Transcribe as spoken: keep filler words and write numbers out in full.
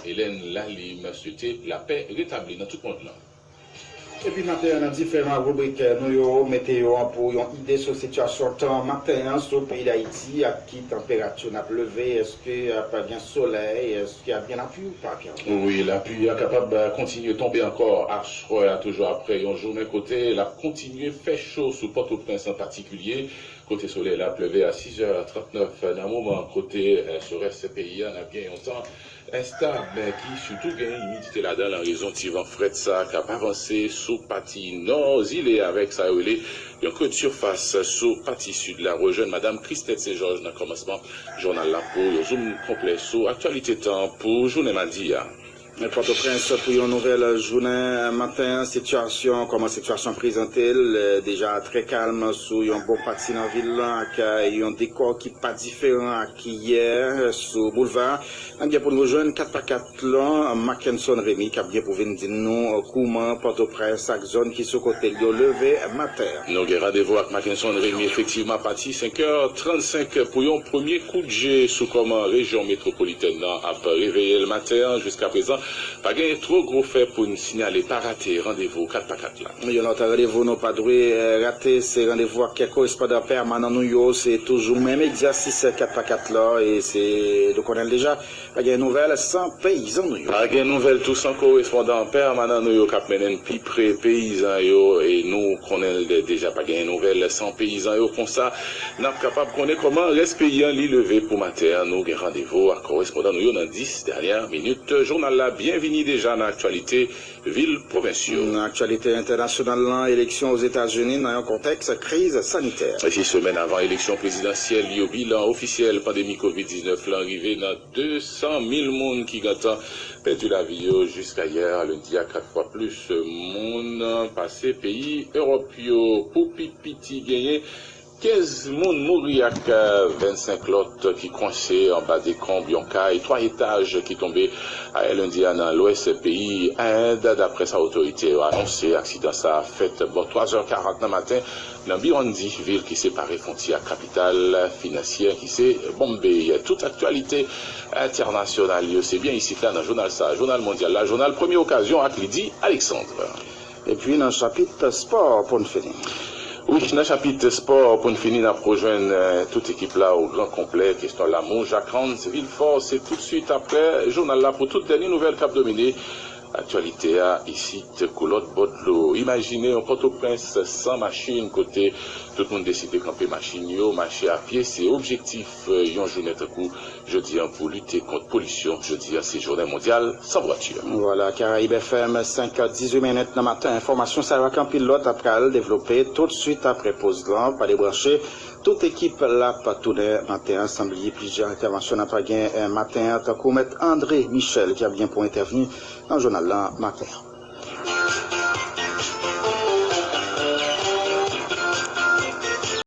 Hélène Lalime swete lapè retabli nan tout mond lan. Epi maten an, nan diferan ribrik nou yo, meteyo an pou yon ide sou sitiyasyon tan maten an sou peyi Dayiti, ak ki tanperati n ap leve, èske ap gen solèy, èske ap gen lapli ou pa gen? Wi, lapli a kapab kontinye tonbe ankò aswè a, toujou aprè yon jounen kote l ap kontinye fè cho sou Pòtoprens an patikilye. Kote solèy la ap leve a sis è trannèf nan moman, kote sou rès peyi a n ap gen yon tan enstab ki sitou gen imidite ladan l an rezon ti van frèt sa k ap avanse sou pati nò zile a, avèk sa yo rele yon creux de surface sou pati sid la. Rejwenn Madanm Christette Saint-Georges nan kòmansman jounal la pou yon zoom konplè sou aktyalite tan pou jounen madi a. Pòtoprens pou yon nouvèl jounen maten an, sitiyasyon, kòman sitiyasyon prezante l, deja trè kalm sou yon bon pati nan vil lan, ak yon dekò ki pa diferan ak yè sou boulva. N ap gen pou n rejwenn kat pa kat lan, Mackenson Remy k ap gen pou vin di nou kouman Pòtoprens ak zòn ki sou kote l yo leve maten an. Nou gen randevou ak Mackenson Remy efektivman apati senk è trannsenk pou yon premye kout je sou kòman rejyon metwopolitèn nan ap reveye l maten an. Jiskaprezan, pa gen two gwo fè pou n sinyale, pa rate randevou kat pa kat la. Yon lòt randevou nou pa dwe rate, se randevou ak kèk korespondan pèmanan nou yo. Se toujou menm egzèsis kat pa kat la, e se, nou konnen l deja. Pa gen nouvèl san peyizan nou yo. Pa gen nouvèl tou san korespondan pèmanan nou yo k ap mennen n pi pre peyizan yo, e nou konnen l de-, deja. Pa gen nouvèl san peyizan yo. Konsa, n ap kapab konnen kòman rès peyi an li leve pou maten an. Nou gen randevou ak korespondan nou yo nan dis dènyè minit jounal la. Byenvini deja nan aktyalite vil, pwovens yo. Nan aktyalite entènasyonal lan, eleksyon Ozetazini nan yon kontèks kriz sanitè. Sis semèn avan eleksyon prezidansyèl yo, bilan ofisyèl pandemi kovid diznèf lan rive nan de san mil moun ki gentan pèdi lavi yo jiska yè lendi a, kat fwa plis moun pase peyi Ewòp yo. Pou pi piti, genyen kenz moun mouri ak vennsenk lòt ki kwense anba dekonb yon kay twa etaj ki tonbe ayè lendi a nan lwès peyi End, daprè sa otorite yo anonse. Aksidan sa a fèt bò twa zè karant nan maten nan Burundi, vil ki separe fwontyè ak kapital finansyè ki se Bombay. Tout aktyalite entènasyonal yo se byen isit la nan jounal sa, Jounal Mondyal la, jounal Premye Okazyon ak Lydie Alexandre. Epi nan chapit spò pou n fini. Wi, nan chapit spò pou n fini, n ap rejwenn, eh, tout ekip la o gran konplè. Kesyon lanmou, Jacques Hans Villefort, se toutswit aprè jounal la pou tout dènye nouvèl k ap domine aktyalite a isit kou lòt bò dlo. Imajine yon Pòtoprens san machin, kote tout moun deside kanpe machin yo, mache a pye. Se objektif, eh, yon jounen tankou jodi a pou lite kont polisyon. Jodi a se jounen mondyal san vwati. Vwala, Caraïbes F M, senk è dizuit minit nan maten. Enfòmasyon sa yo ak anpil lòt ap pral devlope toutswit aprè poz lan. Pa debranche. Tout ekip la ap tounen maten an, san bliye plizyè entèvansyon n ap gen, eh, maten an, tankou Mèt André Michel ki ap gen pou entèvni nan jounal lan maten an.